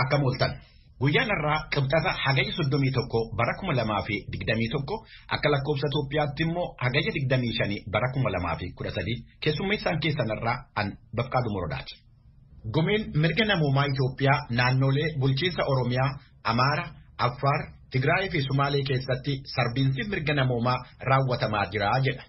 Akkam ooltan. Guyyaan har'aa qibxata hagayya 31 bara 2021 akka lakkoofsa Itoophiyaatti immoo hagayya 25 bara 2013 keessummeessaan keessan irraa an Bafqaadu Morodaati. Gumeen mirga namoomaa Itoophiyaa naannolee bulchiinsa Oromiyaa, Amaara, Affaar, Tigraay fi Sumaalee keessatti sarbiinsi mirga namoomaa raawwatamaa jira jedha.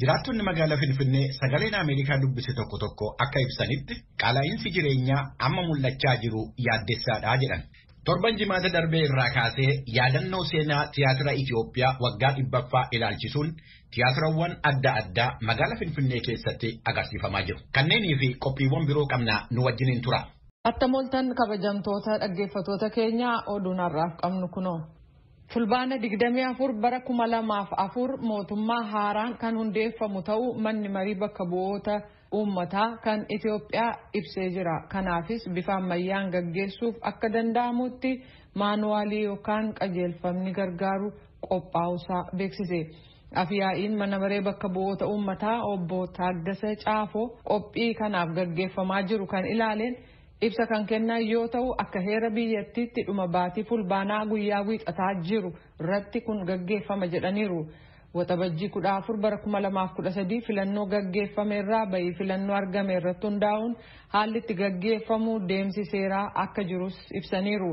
Jiraattonni magaalaa Finfinnee sagaleen Ameerikaa dubbise tokko tokko akka ibsanitti qaala'iinsi jireenyaa amma mul'achaa jiru yaaddessaadha jedhan. Torban jimaata darbee irraa kaasee yaadannoo seenaa tiyaatira Itoophiyaa waggaa 100ffaa ilaalchisuun tiyaatirawwan adda addaa magaalaa Finfinnee keessatti agarsiifamaa jiru. Kanneenii fi qophiiwwan biroo qabnaa nu wajjiniin tura. Attam ooltan kabajamtoota dhaggeeffattoota keenyaa, oduun har'aaf qabnu kunoo. Fulbaana 24 bara 2004 mootummaa haaraan kan hundeeffamu ta'uu manni marii bakka bu'oota uummataa kan Itoophiyaa ibsee jira. Kanaafis bifa ammayyaan gaggeessuuf akka danda'amutti maanuwaalii yookaan qajeelfamni gargaaru qophaa'uusaa beeksise. Afyaa'iin mana maree bakka bu'oota uummataa obbo Taaggasa Caafoo qophii kanaaf gaggeeffamaa jiru kan ilaaleen ibsa kan kennan yoo ta'u, akka heera biyyattiitti dhuma baatii fulbaanaa guyyaa wiixataa jiru irratti kun gaggeeffama jedhaniiru. Waxabajjii 14 bara 2013 filannoo gaggeeffame irraa bayii filannoo argame irratti hundaa'uun haalli itti gaggeeffamu deemsi seeraa akka jirus ibsaniiru.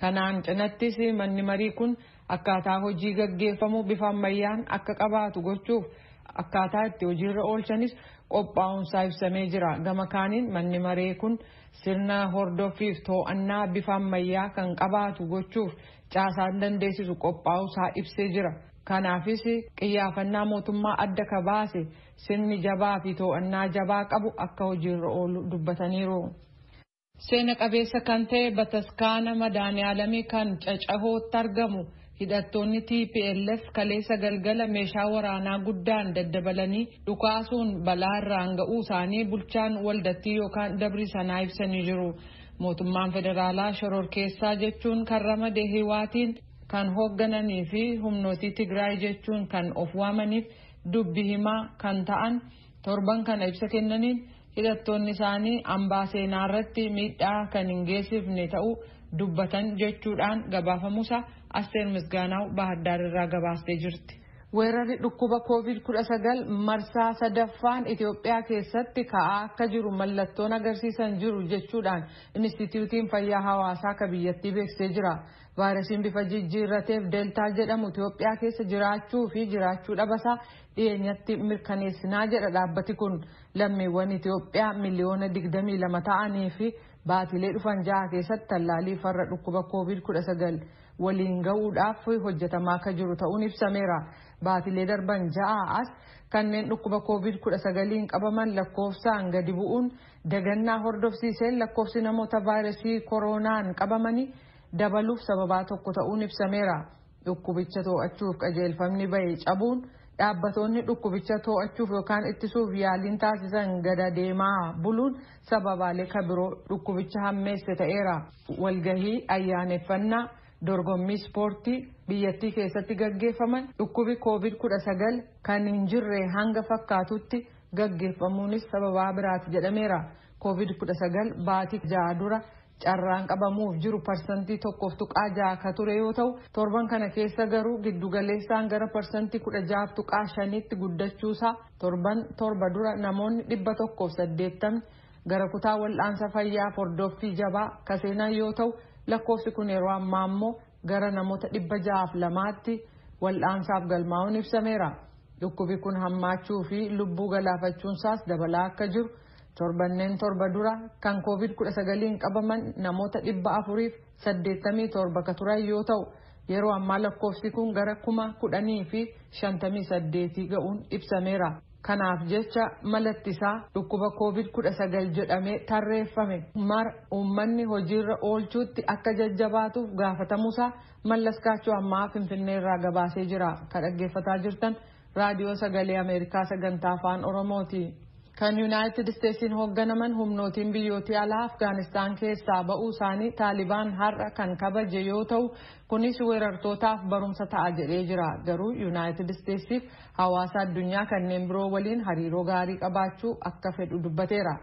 Kanaan cinattis manni marii kun akkaataa hojii gaggeeffamu bifa ammayyaan akka qabaatu gochuuf akkaataa itti hojiirra oolchanis qophaa'uunsaa ibsamee jira. Gama kaaniin manni maree kun sirna hordoffiif to'annaa bifa ammayyaa kan qabaatu gochuuf caasaan dandeessisu qophaa'uusaa ibsee jira. Kanaafis qiyyaafannaa mootummaa adda ka baase sirni jabaa fi to'annaa jabaa qabu akka hojiirra oolu dubbataniiru. Seena qabeessa kan ta'e bataskaana Madaaniyaalamii kan Cacahootti argamu hidhattoonni TPLF kaleessa galgala meeshaa waraanaa guddaan daddabalanii dhukaasuun balaa irraan ga'uu isaanii bulchaan waldattii yookaan dabri sanaa ibsanii jiru. Mootummaan federaalaa shororkeessaa jechuun kan ramade Hiwaatiin kan hooggananii fi humnootii Tigraay jechuun kan of waamaniif dubbi himaa kan ta'an torban kana ibsa kennaniin hidhattoonni isaanii hambaa seenaa irratti miidhaa kan hin geessifne ta'uu dubbatan jechuudhaan gabaafamuusaa Asteer Misgaanaaw Baahirdaar irraa gabaastee jirti. Weerarri dhukkuba COVID-19 marsaa sadaffaan Itoophiyaa keessatti ka'aa akka jiru mallattoon agarsiisan jiru jechuudhaan Inistituutiin Fayyaa Hawaasaa akka biyyattii beeksisee jira. Vaayirasiin bifa jijjiirrateef deeltaa jedhamu Itoophiyaa keessa jiraachuu fi jiraachuu dhabasaa dhiyeenyatti mirkaneessinaa jedha dhaabbati kun. Lammiiwwan Itoophiyaa miliyoona 22 ta'anii fi baatilee dhufan 6 keessatti tallaalii farra dhukkuba COVID-19 waliin ga'uudhaaf hojjetamaa akka jiru ta'uun ibsameera. Baatilee darban 6 as kanneen dhukkuba COVID-19 qabaman lakkoofsaan gadi bu'uun dagannaa hordofsiiseen lakkoofsi namoota vaayirasii koronaan qabamanii dabaluuf sababaa tokko ta'uun ibsameera. Dhukkubicha to'achuuf qajeelfamni bahe cabuun, dhaabbatoonni dhukkubicha to'achuuf yookaan ittisuuf yaaliin taasisan gada deemaa buluun sababaalee kabiroo dhukkubicha hammeesse ta'eera. Walgahii ayyaaneffannaa, dorgommii ispoortii biyyattii keessatti gaggeeffaman dhukkubi COVID-19 kan hin jirre hanga fakkaatutti gaggeeffamuunis sababaa biraati jedhameera. COVID-19 baatii 6 dura carraan qabamuuf jiru 1.6% ka ture yoo ta'u, torban kana keessa garuu giddugaleessaan gara 16.5%tti guddachuusaa, torban 7 dura namoonni 180 gara kutaa wal'aansa fayyaa hordoffii jabaa ka seenan yoo ta'u, lakkoofsi kun yeroo ammaa immoo gara namoota 602tti wal'aansaaf galmaa'uun ibsameera. Dhukkubi kun hammaachuu fi lubbuu galaafachuunsaas dabalaa akka jiru, torbanneen 7 dura kan COVID-19 qabaman namoota 487 ka turan yoo ta'u, yeroo ammaa lakkoofsi kun gara 10,058 ga'uun ibsameera. Kanaaf jecha malattisaa dhukkuba COVID-19 jedhamee tarreeffame mara uummanni hojiirra oolchuutti akka jajjabaatuuf gaafatamuusaa Mallas Kaachoo ammaa Finfinneerraa gabaasee jira. Kan dhaggeeffataa jirtan Raadiyoo Sagalee Ameerikaa sagantaa Afaan Oromooti. Kan Yuunaayitid Isteetsiin hoogganaman humnootiin biyyootii alaa Afgaanistaan keessaa ba'uu isaanii Taalibaan har'a kan kabaje yoo ta'u, kunis weerartootaaf barumsa ta'a jedhee jira. Garuu Yuunaayitid Isteetsiif hawaasa addunyaa kanneen biroo waliin hariiroo gaarii qabaachuu akka fedhu dubbateera.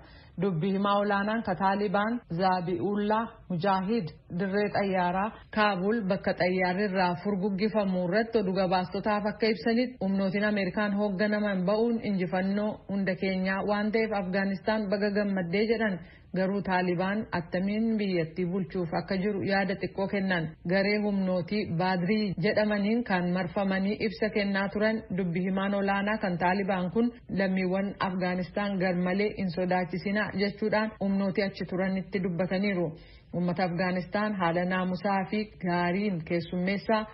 Dubbi himaa olaanaan ka Taalibaan Zaabi'ullaa Mujaahid dirree xayyaaraa Kaabul bakka xayyaarri irraa furguggifamu irratti oduu gabaastotaaf akka ibsanitti, humnootiin Ameerikaan hoogganaman ba'uun injifannoo hunda keenyaa waan ta'eef Afgaanistaan baga gammaddee jedhan. Garuu Taalibaan attamiin biyyattii bulchuuf akka jiru yaada xiqqoo kennan. Garee humnootii Baadrii jedhamaniin kan marfamanii ibsa kennaa turan dubbi himaan olaanaa kan Taalibaan kun, lammiiwwan Afgaanistaan garmalee hin sodaachisinaa jechuudhaan humnootii achi turanitti dubbataniiru. Uummata Afgaanistaan haala naamusaa fi gaariin keessummeessaa,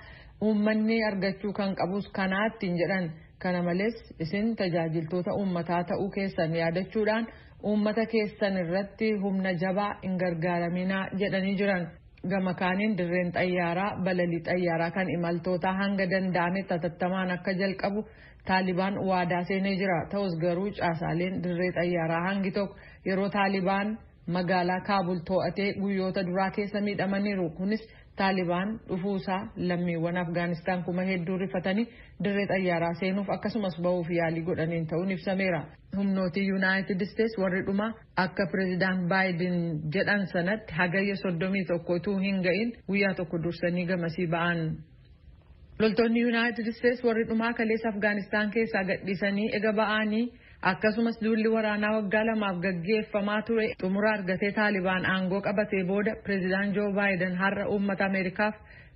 uummanni argachuu kan qabus kanaattiin jedhan. Kana malees isin tajaajiltoota uummataa ta'uu keessan yaadachuudhaan uummata keessan irratti humna jabaa hin gargaaraminaa jedhanii jiran. Gama kaaniin dirreen xayyaaraa balalii xayyaaraa kan imaltootaa hanga danda'ametti hatattamaan akka jalqabu Taalibaan waadaa seenee jira. Ta'us garuu caasaaleen dirree xayyaaraa hangi tokko yeroo Taalibaan magaalaa Kaabul to'atee guyyoota duraa keessa miidhamaniiru. Kunis Taalibaan dhufuusaa lammiiwwan Afgaanistaan kuma hedduu rifatanii dirree xayyaaraa seenuuf akkasumas ba'uuf yaalii godhaniin ta'uun ibsameera. Humnootii Yuunaayitid Isteets warri dhumaa akka Pireezidaant Baayiden jedhan sanatti Hagayya 31 utuu hin ga'in guyyaa tokko dursanii gamasii ba'an. Loltoonni Yuunaayitid Isteets warri dhumaa kaleessa Afgaanistaan keessaa gadhiisanii ega ba'anii, akkasumas duulli waraanaa waggaa 2f gaggeeffamaa ture xumura argatee Taalibaan aangoo qabatee booda, Pireezidaant Joo Baayiden har'a uummata Ameerikaaf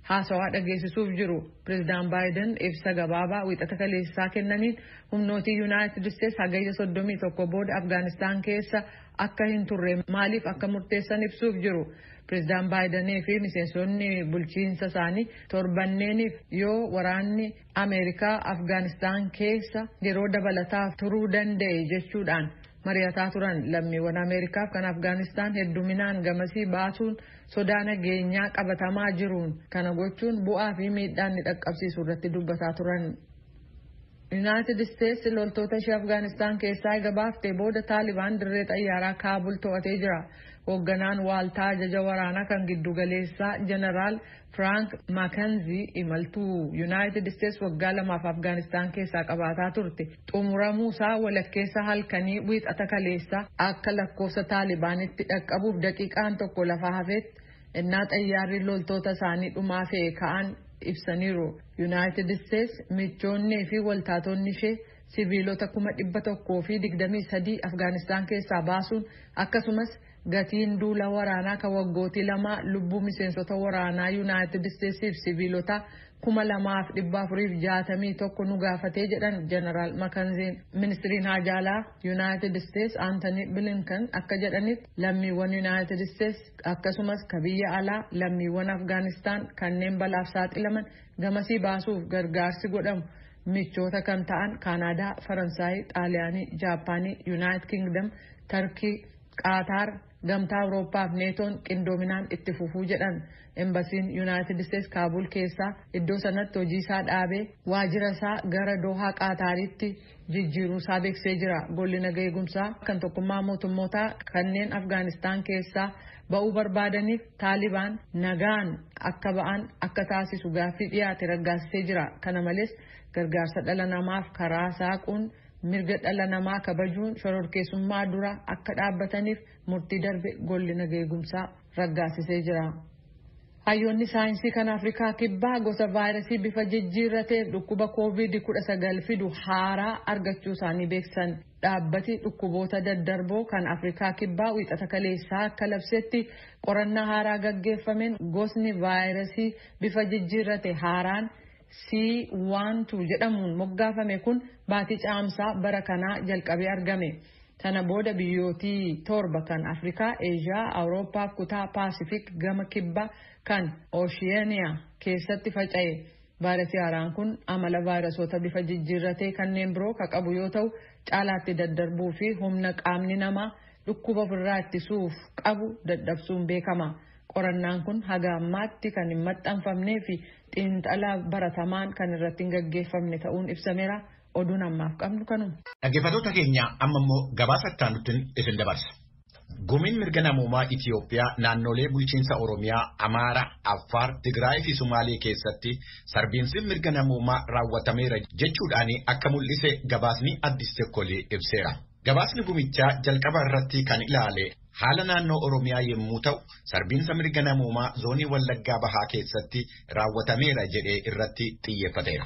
haasawaa dhageessisuuf jiru. Pireezidaant Baayiden ibsa gabaabaa Wiixata kaleessaa kennaniin humnootii Yuunaayitid Isteets Hagayya 31 booda Afgaanistaan keessa akka hin turre maaliif akka murteessan ibsuuf jiru. Pireezidaant Baayidanii fi miseensonni bulchiinsa isaanii torbanneeniif yoo waraanni Ameerikaa Afgaanistaan keessa yeroo dabalataaf turuu danda'e jechuudhaan mari'ataa turan. Lammiiwwan Ameerikaaf kan Afgaanistaan hedduminaan gamasii baasuun sodaa nageenyaa qabatamaa jiruun kana gochuun bu'aa fi miidhaan ni dhaqqabsiisu irratti dubbataa turan. Yuunaayitid Isteetsi loltoota ishee Afgaanistaan keessaa eega baaftee booda Taalibaan dirree xayyaaraa Kaabul to'atee jira. Hoogganaan waaltaa ajaja waraanaa kan giddugaleessaa Jeneraal Firaank Maakanzii imaltuu Yuunaayitid Isteetsi waggaa 2f Afgaanistaan keessaa qabaataa turte xumuramuusaa walakkeessa halkanii Wiixata kaleessaa akka lakkoofsa Taalibaanitti dhaqqabuuf daqiiqaan tokko lafa hafeetti innaa xayyaarri loltoota isaanii dhumaa fe'e ka'an ibsaniiru. Yuunaayitid Isteetsi, michoonnii fi waltaatonni ishee siviilota 123,000 Afgaanistaan keessaa baasuun, akkasumas gatiin duula waraanaa kan waggootii 2 lubbuu miseensota waraanaa Yuunaayitid Isteetsiif siviilota 2461 nu gaafatee jedhan Jeneraal Makanziin. Ministiriin haajaalaa Yuunaayitid Isteets Aantanii Bilinkan akka jedhanitti, lammiiwwan Yuunaayitid Isteets akkasumas ka biyya alaa lammiiwwan Afgaanistaan kanneen balaaf saaxilaman gamasii baasuuf gargaarsi godhamu michoota kan ta'an Kaanaadaa, Faransaay, Xaaliyaanii, Jaappaanii, Yuunaayitid Kingdom, Tarkii, Qaataar, Gamtaa Awurooppaa fi Neetoon qindoominaan itti fufuu jedhan. Embasiin Yuunaayitid Isteets Kaabul keessaa iddoo sanatti hojii isaa dhaabee waajjira isaa gara Doohaa Qaataaritti jijjiiruu isaa beeksisee jira. Golli naga eegumsaa kan Tokkummaa Mootummootaa kanneen Afgaanistaan keessaa ba'uu barbaadaniif Taalibaan nagaan akka ba'an akka taasisu gaaffii dhiyaate raggaasisee jira. Kana malees gargaarsa dhala namaaf karaa saaquun, mirga dhala namaa kabajuun, shororkeessummaa dura akka dhaabbataniif murtii darbe golli naga eegumsaa raggaasisee jira. Hayyoonni saayinsii kan Afrikaa Kibbaa gosa vaayirasii bifa jijjiirrateef dhukkuba COVID-19 fidu haaraa argachuu isaanii beeksisan. Dhaabbati dhukkuboota daddarboo kan Afrikaa Kibbaa Wiixata kaleessaa akka labsetti, qorannaa haaraa gaggeeffameen gosni vaayirasii bifa jijjiirrate haaraan C12 jedhamuun moggaafame kun baatii Caamsaa bara kanaa jalqabee argame. Sana booda biyyootii torba kan Afrikaa, Eeshiyaa, Awurooppaa fi kutaa Paasifik gama Kibbaa kan Ooshiyeeniyaa keessatti faca'e. Vaayirasii haaraan kun amala vaayirasoota bifa jijjiirratee kanneen biroo ka qabu yoo ta'u, caalaatti daddarbuu fi humna qaamni namaa dhukkuba ofirraa ittisuuf qabu dadhabsuun beekama. Qorannaan kun haga ammaatti kan hin maxxanfamnee fi xiinxala baratamaan kan irratti hin gaggeeffamne ta'uun ibsameera. Oduun ammaaf qabnu kanuma. Dhaggeeffattoota keenya, amma immoo gabaasa itti aanutti isin dabarsa. Gumiin mirga namoomaa Itiyoophiyaa naannolee bulchiinsa Oromiyaa, Amaara, Affaar, Tigraay fi Sumaalee keessatti sarbiinsi mirga namoomaa raawwatameera jechuudhaan akka mul'ise gabaasni Addis Chekkolee ibseera. Gabaasni gumichaa jalqaba irratti kan ilaale haala naannoo Oromiyaa yommuu ta'u, sarbiinsa mirga namoomaa zoonii Wallaggaa Bahaa keessatti raawwatameera jedhee irratti xiyyeeffateera.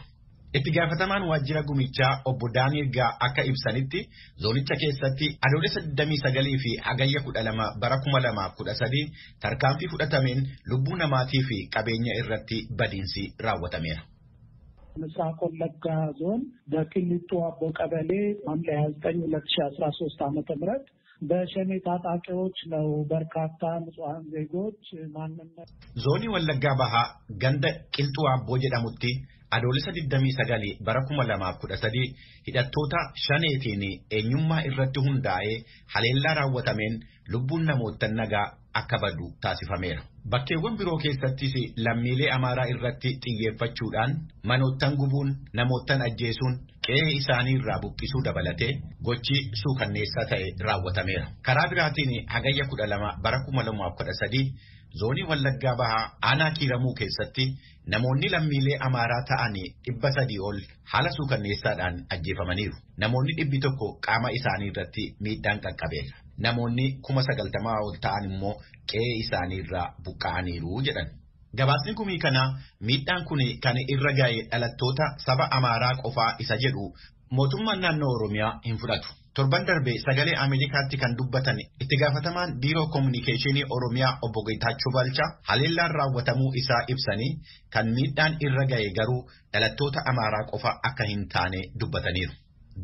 Itti gaafatamaan waajjira gumichaa obbo Daani'el Gaa akka ibsanitti, zoonicha keessatti Adoolessa 29 fi Hagayya 12 bara 2013 tarkaanfii fudhatameen lubbuu namaatii fi qabeenya irratti badiinsi raawwatameera. ምስራቅ ወለጋ ዞን በቅሊጡ አቦ ቀበሌ ሐምሌ 29 2013 ዓመተ ምህረት በሸኔ ታጣቂዎች ነው በርካታ ንጹሐን ዜጎች ማንነት Zoonii Wallaggaa Bahaa ganda Qilxuu Aabboo jedhamutti Adoolessa 29 bara 2013 hidhattoota shaneetiin eenyummaa irratti hundaa'ee haleellaa raawwatameen lubbuun namoota nagaa akka badu taasifameera. Bakkeewwan biroo keessattis lammiilee Amaaraa irratti xiyyeeffachuudhaan manoottan gubuun, namoottan ajjeesuun, qe'ee isaanii irraa buqqisuu dabalatee gochi suukanneessaa ta'e raawwatameera. Karaa biraatiin Hagayya 12 bara 2013 zoonii Wallaggaa Bahaa aanaa Kiiramuu keessatti namoonni lammiilee Amaaraa ta'an 300 ol haala suukanneessaadhaan ajjeefamaniiru. Namoonni 100 qaama isaanii irratti miidhaan qaqqabeera. Namoonni 90,000 ol ta'an immoo qe'ee isaanii irraa buqqa'aniiru jedhan. Gabaasni gumii kanaa miidhaan kun kan irra ga'e dhalattoota saba Amaaraa qofaa isa jedhu mootummaan naannoo Oromiyaa hin fudhatu. Torban darbe Sagalee Ameerikaatti kan dubbatan itti gaafatamaan biiroo koominikeeshinii Oromiyaa obbo Geetaachoo Balchaa haleellaan raawwatamuu isaa ibsanii, kan miidhaan irra ga'e garuu dhalattoota Amaaraa qofa akka hin taane dubbataniiru.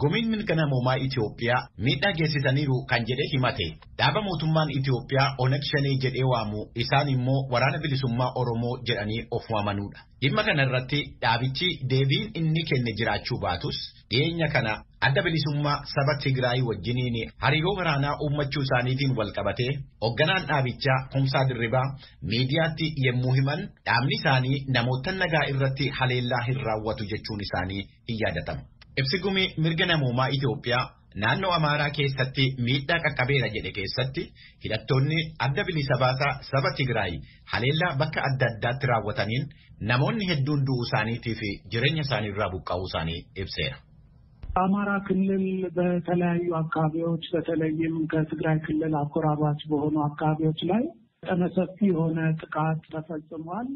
Gumiin mirga namoomaa Itiyoophiyaa miidhaa geessisaniiru kan jedhee himate dhaaba mootummaan Itiyoophiyaa Onag Shanee jedhee waamu, isaan immoo Waraana Bilisummaa Oromoo jedhanii of waamanudha. Dhimma kana irratti dhaabichi deebiin inni kenne jiraachuu baatus, dhiyeenya kana Adda Bilisummaa Saba Tigraay wajjiniin hariiroo waraanaa uummachuu isaaniitiin wal qabatee hoogganaan dhaabichaa Kumsaa Dirribaa miidiyaatti yemmuu himan, dhaabni isaanii namoota nagaa irratti haleellaa hin raawwatu jechuun isaanii hin yaadatama. Ibsi gumii mirga namoomaa Itiyoophiyaa naannoo Amaaraa keessatti miidhaa qaqqabeera jedhe keessatti hidhattoonni Adda Bilisa Baasaa Saba Tigraay haleellaa bakka adda addaatti raawwataniin namoonni hedduun du'uu isaaniitii fi jireenya isaanii irraa buqqa'uu isaanii ibseera. በአማራ ክልል በተለያዩ አካባቢዎች፣ በተለይም ከትግራይ ክልል አጎራባች በሆኑ አካባቢዎች ላይ መጠነ ሰፊ የሆነ ጥቃት ተፈጽሟል።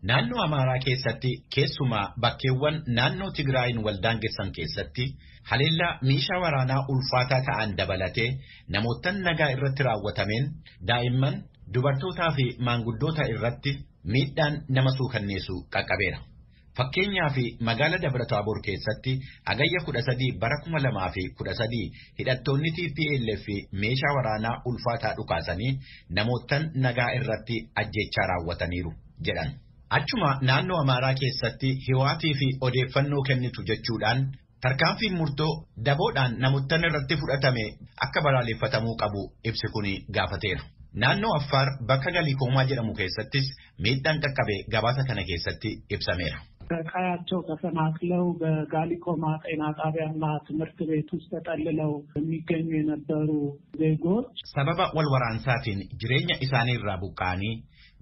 Naannoo Amaaraa keessatti, keessumaa bakkeewwan naannoo Tigraayin wal daangessan keessatti, haleellaa meeshaa waraanaa ulfaataa ta'an dabalatee namoottan nagaa irratti raawwatameen daa'imman, dubartootaa fi maanguddoota irratti miidhaan nama suukanneessu qaqqabeera. Fakkeenyaa fi magaala Dabra Taaboor keessatti Hagayya 13 bara 2013 hidhattoonni TPLF meeshaa waraanaa ulfaataa dhukaasanii namoottan nagaa irratti ajjeechaa raawwataniiru jedhan. Achuma naannoo Amaaraa keessatti hiwaatii fi odeeffannoo kennitu jechuudhaan tarkaanfiin murtoo daboodhaan namoottan irratti fudhatame akka balaaleffatamuu qabu ibsi kun gaafateera. Naannoo Affaar bakka Galikoomaa jedhamu keessattis miidhaan qaqqabe gabaasa kana keessatti ibsameera. ከቀያቸው ተፈናቅለው በጋሊኮማ ጤና ጣቢያና ትምህርት ቤት ውስጥ ተጠልለው የሚገኙ የነበሩ ዜጎች Sababa wal waraansaatiin jireenya isaanii irraa buqqa'anii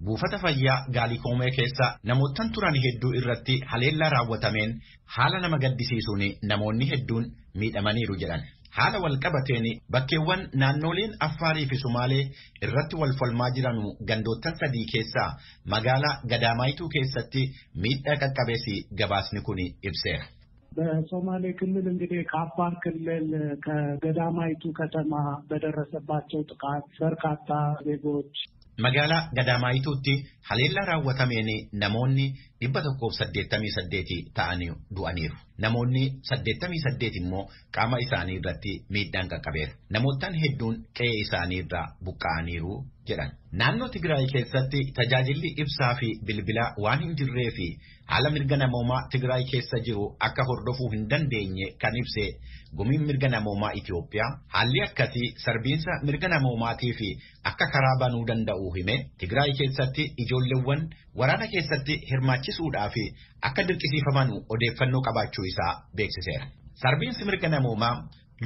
buufata fayyaa Gaalikoomee keessa namoottan turan hedduu irratti haleellaa raawwatameen haala nama gaddisiisuun namoonni hedduun miidhamaniiru jedhan. Haala wal qabateen bakkeewwan naannoleen Affaarii fi Sumaalee irratti wal falmaa jiran gandoottan sadii keessaa magaalaa Gadaamaayituu keessatti miidhaa qaqqabeesi gabaasni kun ibseera. በሶማሌ ክልል እንግዲህ ከአፋር ክልል ከገዳማይቱ ከተማ በደረሰባቸው ጥቃት በርካታ ዜጎች Magaalaa Gadaamaayituutti haleellaa raawwatameen namoonni 188 ta'anii du'aniiru. Namoonni 88 immoo qaama isaanii irratti miidhaan qaqqabeera. Namoottan hedduun qe'ee isaanii irraa buqqa'aniiru jedhan. Naannoo Tigraay keessatti tajaajilli ibsaa fi bilbilaa waan hin jirree fi haala mirga namoomaa Tigraay keessa jiru akka hordofuu hin dandeenye kan ibse gumiin mirga namoomaa Itiyoophiyaa haalli akkasii sarbiinsa mirga namoomaatii fi akka karaa banuu danda'u hime Tigraay keessatti ijoolleewwan waraana keessatti hirmaachisuudhaa fi akka dirqisiifaman odeeffannoo qabaachuu isaa beeksiseera. Sarbiinsi mirga namoomaa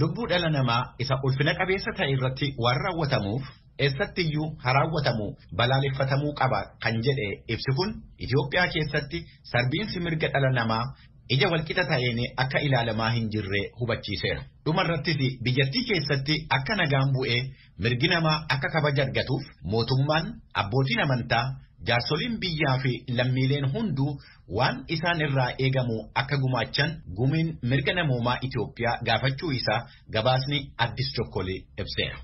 lubbuu dhala namaa isa ulfina qabeessa ta'e irratti waan raawwatamuuf eessattiyyuu haraawwatamu balaaleffatamuu qaba kan jedhe ibsi kun Itiyoophiyaa keessatti sarbiinsi mirga dhala namaa ija walqixa ta'een akka ilaalamaa hin jirre hubachiiseera. Dhumarrattis biyyattii keessatti akka nagaan bu'ee mirgi namaa akka kabaja argatuuf mootummaan abbootiin amantaa jaarsoliin biyyaa fi lammiileen hunduu waan isaan irraa eegamu akka gumaachan gumiin mirga namoomaa Itiyoophiyaa gaafachuu isaa gabaasni Addis Chokkolee ibseera.